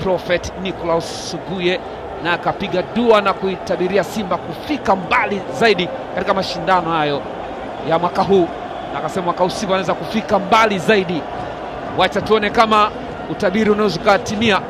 Prophet Nicholas Suguye, na akapiga dua na kuitabiria Simba kufika mbali zaidi katika mashindano hayo ya mwaka huu, na akasema mwaka huu Simba anaweza kufika mbali zaidi. Wacha tuone kama utabiri unaweza ukatimia.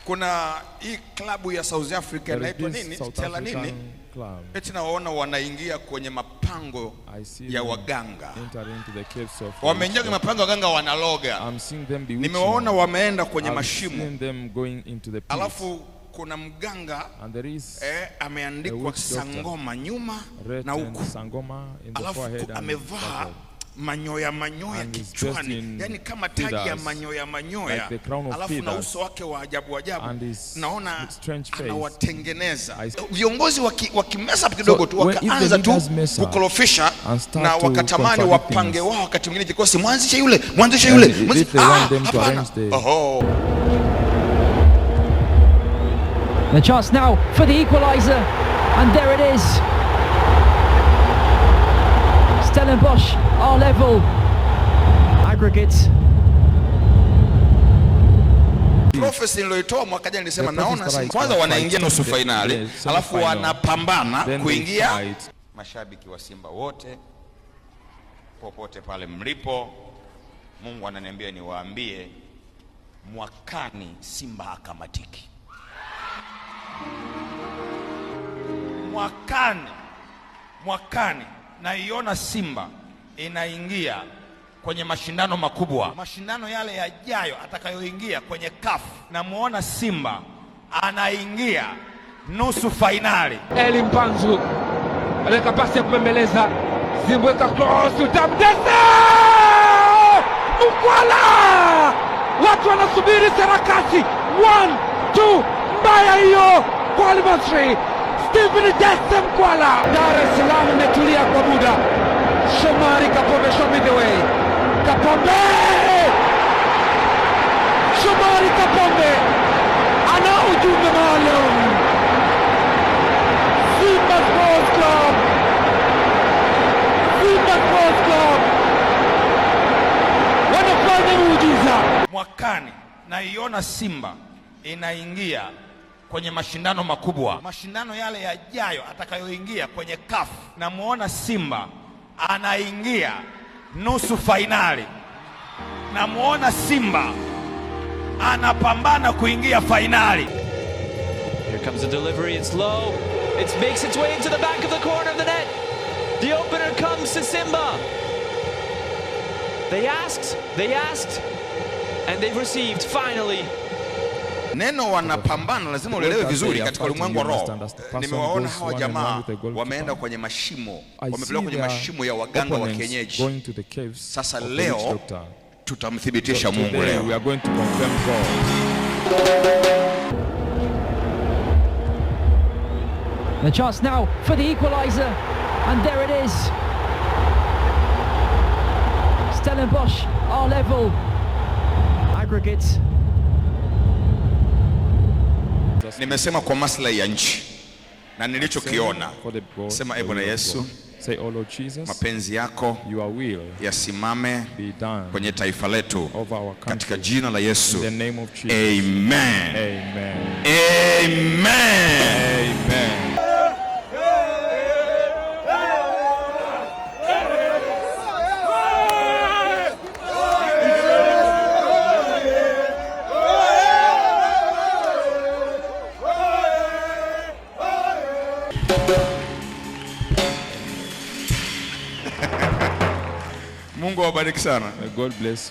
Kuna hii klabu ya South Africa There is inaitwa this nini? South Stella nini? African club. Eti nawaona wanaingia kwenye mapango I see ya them waganga. enter into the caves of the Wameingia kwenye witch mapango ya waganga wanaloga. doctor. I'm seeing them bewitching. Nimewaona wameenda kwenye I've mashimo. seen them going into the pits. Alafu kuna mganga And there is ameandikwa a witch doctor. sangoma nyuma na written huku. Sangoma in the Alafu forehead and amevaa backward. Manyoya manyoya And he's dressed kichwani, in yani kama taji ya feathers, manyoya manyoya, like the crown of alafu na feathers. uso wake wa ajabu ajabu, And his naona strange face. anawatengeneza I viongozi wakimesa kidogo tu So, when- if the wakaanza tu leaders mess up kukorofisha and start na to wakatamani contradict wapange things. wao wakati mwingine kikosi, mwanzishe yule, mwanzishe And yule, if they ah, want them to hapana. arrange the- Oho. The chance now for the equaliser, and there it is. Stellenbosch are level. Aggregate. Prophecy niliyoitoa mwaka jana nilisema The prophecy naona that I Simba kwanza fight wanaingia nusu the- fainali, the alafu semi-final. wanapambana Then they kuingia. fight. Mashabiki wa Simba wote popote pale mlipo, Mungu ananiambia niwaambie, mwakani Simba hakamatiki. Mwakani, mwakani naiona Simba inaingia kwenye mashindano makubwa, mashindano yale yajayo atakayoingia kwenye CAF, namuona Simba anaingia nusu fainali. Eli Mpanzu anaweka pasi ya kubembeleza, Zimbweka cross, utamdese Mkwala, watu wanasubiri sarakasi. 1 2, mbaya hiyo kwa Almasri. Stephen Dese Mkwala. Dar es Salaam imetulia kwa muda. Shomari Kapombe, show me the way. Kapombe, Shomari Kapombe ana ujumbe maalum. Simba Sports Club, Simba Sports Club wanafanya muujiza. Mwakani naiona Simba inaingia kwenye mashindano makubwa, mashindano yale yajayo atakayoingia kwenye CAF, namuona Simba anaingia nusu fainali, namuona Simba anapambana kuingia fainali. Here comes the delivery. It's low. It makes its way into the back of the corner of the net. The opener comes to Simba. They asked, and they've received finally. Neno wanapambana lazima ulielewe vizuri katika ulimwengu wa roho. Nimewaona hawa jamaa wameenda kwenye mashimo, wamepelekwa kwenye mashimo ya waganga wa kienyeji. Sasa leo tutamthibitisha Mungu We leo. are going to confirm God. The chance now for the equaliser, and there it is. Stellenbosch are level. Aggregate. Nimesema kwa maslahi ya nchi na nilichokiona. For the God, Sema, the e Bwana will of Yesu, God. Say, oh Lord Jesus, mapenzi yako your will yasimame be done kwenye taifa letu over our katika country. jina la Yesu. In the name of Jesus. Amen. Amen. Amen. Amen. Mungu awabariki sana. May God bless you.